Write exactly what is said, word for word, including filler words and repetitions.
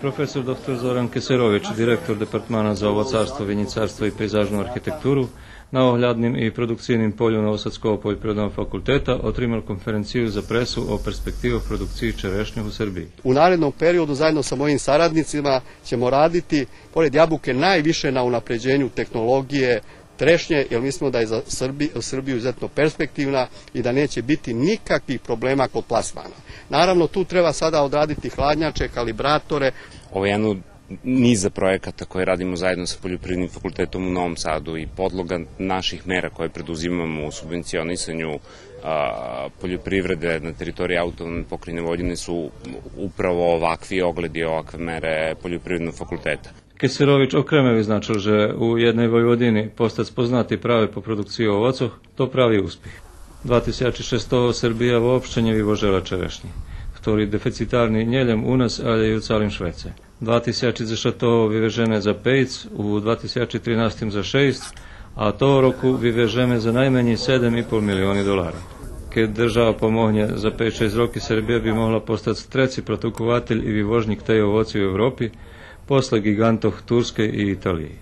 Професор доктор Зоран Кесерович, директор Департмана за овоцарство, винїцарство и пейзажну архитектуру, на оглядним и продукцийним полю Новосадского польопривредного факултета отримал конференцию за пресу о перспективох продукциї черешньох у Сербиї. U narednom periodu zajedno sa mojim saradnicima ćemo raditi, pored jabuke, najviše na unapređenju tehnologije trešnje, jer mislimo da je za Srbi-, Srbiju izuzetno perspektivna i da neće biti nikakvih problema kod plasmana. Naravno, tu treba sada odraditi hladnjače, kalibratore. Ovo je jedan od niza projekata koje radimo zajedno sa Poljoprivrednim fakultetom u Novom Sadu i podloga naših mera koje preduzimamo u subvencionisanju, a, poljoprivrede na teritoriji Autonomne pokrajine Vojvodine su upravo ovakvi ogledi, ovakve mere Poljoprivrednog fakulteta. Кесерович окреме визначил же у єдней Войводини постац познати праве по продукциї овоцох, то прави успих. Два тисячи шестого Сербия вообще нє вивожела черешнї, хтори дефицитарни нєлєм у нас, алє и у цалим швеце. Два тисячи дзешатого вивежене за пейц, у два тисячи тринастим за шейсц, а того року вивежеме за найменєй седем и пол милиони долари. Кед держава помогнє, за пейц-шейсц роки Сербия би могла постац треци продукователь и вивожнїк тей овоци у Европи, после ґиґантох Турскей и Италиї.